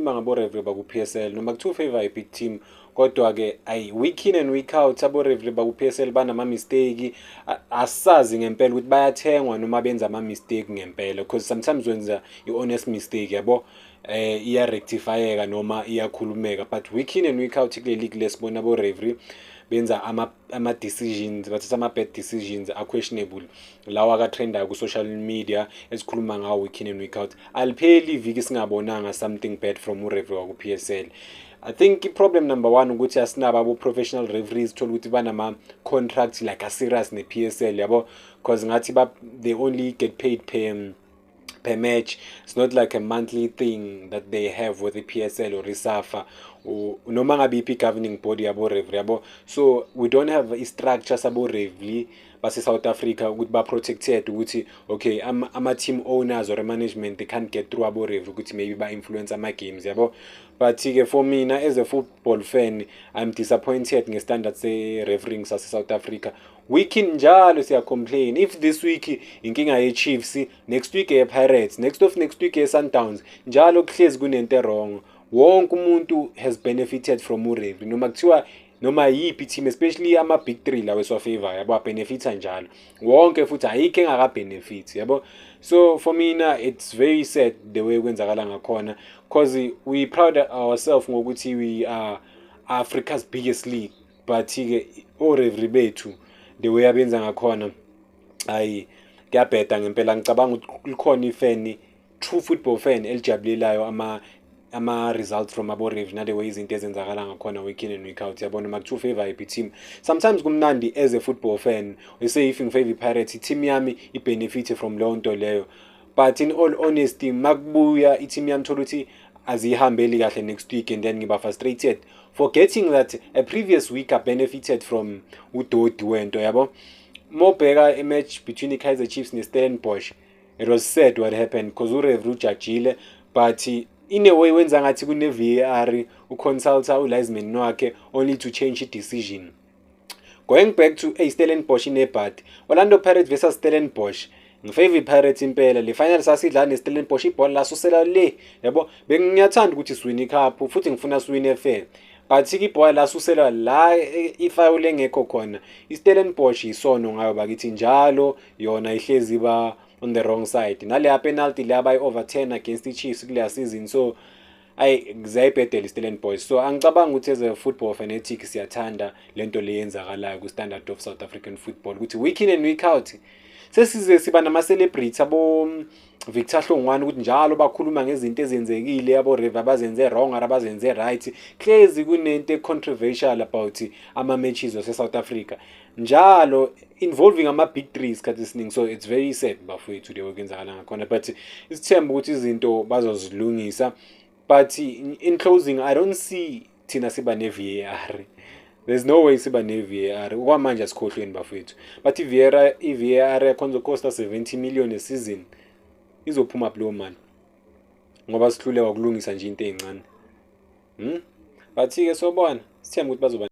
Sikhuluma ngabo referee baku PSL, noma kuthiwa favor a big team, kodwa ke ay, week in and week out abo referee baku PSL banama mistake. Asazi ngempela ukuthi bayathengwa noma benza ama mistake ngempela, because sometimes wenza i-honest mistake, yabo, iya rectifyeka noma iyakhulumeka, but week in and week out kule league lesibona abo referee benza ama decisions, bathatha ama bad decisions a questionable, lawa aka-trendayo ku-social media esikhuluma ngawo week in and week out. Alipheli iviki singabonanga something bad from ureferee waku-PSL. I think i-problem number one ukuthi asinabo abo-professional referees, thola ukuthi banama-contract like a-serious ne-PSL, yabo, because ngathi they only get paid per match. It's not like a monthly thing that they have with the PSL or iSAFA or noma ngabe iphi governing body yabo referee, yabo. So we don't have a structure sabo referee base South Africa ukuthi ba protected, ukuthi okay, ama team owners or management, they can't get through abo referee ukuthi maybe ba influence ama games, yabo. But ke for mina as a football fan, I'm disappointed nge-standard se refereeing sase South Africa. Week in njalo siya complain. If this week inkinga ye Chiefs, next week ye Pirates, next of next week ye Sundowns, njalo kuhlezi kunento wrong. Wonke umuntu has benefited from ureferee, noma kuthiwa noma yiphi team, especially ama big three lawo esiwafavor, yabo, benefita njalo wonke, futhi ayikho engaka benefit, yabo. So for mina it's very sad the way kwenzakala ngakhona, because we proud ourselves ngokuthi we are Africa's biggest league, but ke o-referee bethu, the way abenza ngakhona, ayi, kuyabheda ngempela. Ngicabanga ukuthi likhona ifan, true football fan, elijabulelayo ama results from abo referee nale way izinto ezenzakala ngakhona week in and week out, yabona. Noma kuthiwa favor yiphi team, sometimes kumnandi as a football fan, you say if ngifavor i-Pirates, i-team yami i-benefit from leyo nto leyo. But in all honesty, makubuya i-team yami, thola ukuthi azihambeli kahle next week, and then ngiba frustrated, forgetting that a previous week I benefited from udodi wento, yabo. Mobheka i-match between i-Kaizer Chiefs ne-Stellenbosch, it was sad what happened, because ureferee ujajile, but in a way wenza ngathi kune-VAR, uconsulta ulinesman wakhe only to change i-decision. Going back to a Stellenbosch inebhadi, Orlando Pirates versus Stellenbosch, ngifavor i-Pirates impela. Le final sasidlala ne-Stellenbosch, ibhola lasusela le, yabo. Bengiyathanda ukuthi siwine icup futhi ngifuna siwine fair, but ibhola lasusela la ifoul engekho khona. I-Stellenbosch isono ngayo bakithi, njalo yona ihlezi ba on the wrong side naleya penalty le abayi-overturn against i-Chiefs kuleya season. So ayi, ziyayibhedela i-Stellenbosch. So angicabanga ukuthi as a football fanatic siyathanda lento le yenzakalayo ku-standard of South African football, ukuthi week in and week out sesize siba nama-celebrity abo Victor Hlongwane, ukuthi njalo bakhuluma ngezinto ezenzekile, abo ref abazenze wrong or abazenze right. Hlezi kunento controversial about ama-matches wase-South Africa njalo, involving ama-big three isikhathi esiningi. So it's very sad, bafowethu, le okwenzakala ngakhona, but isithemba ukuthi izinto bazozilungisa. But in closing, I don't see thina siba ne-VAR. There's no way siba ne-VAR okwamanje, asikhohlweni bafowethu. But i-VAR yakhona izocosta 70 million a season. Izophuma kuleyo mali ngoba sihluleka ukulungisa nje into ey'ncane. But-ke sobona, sithembe ukuthi bazoba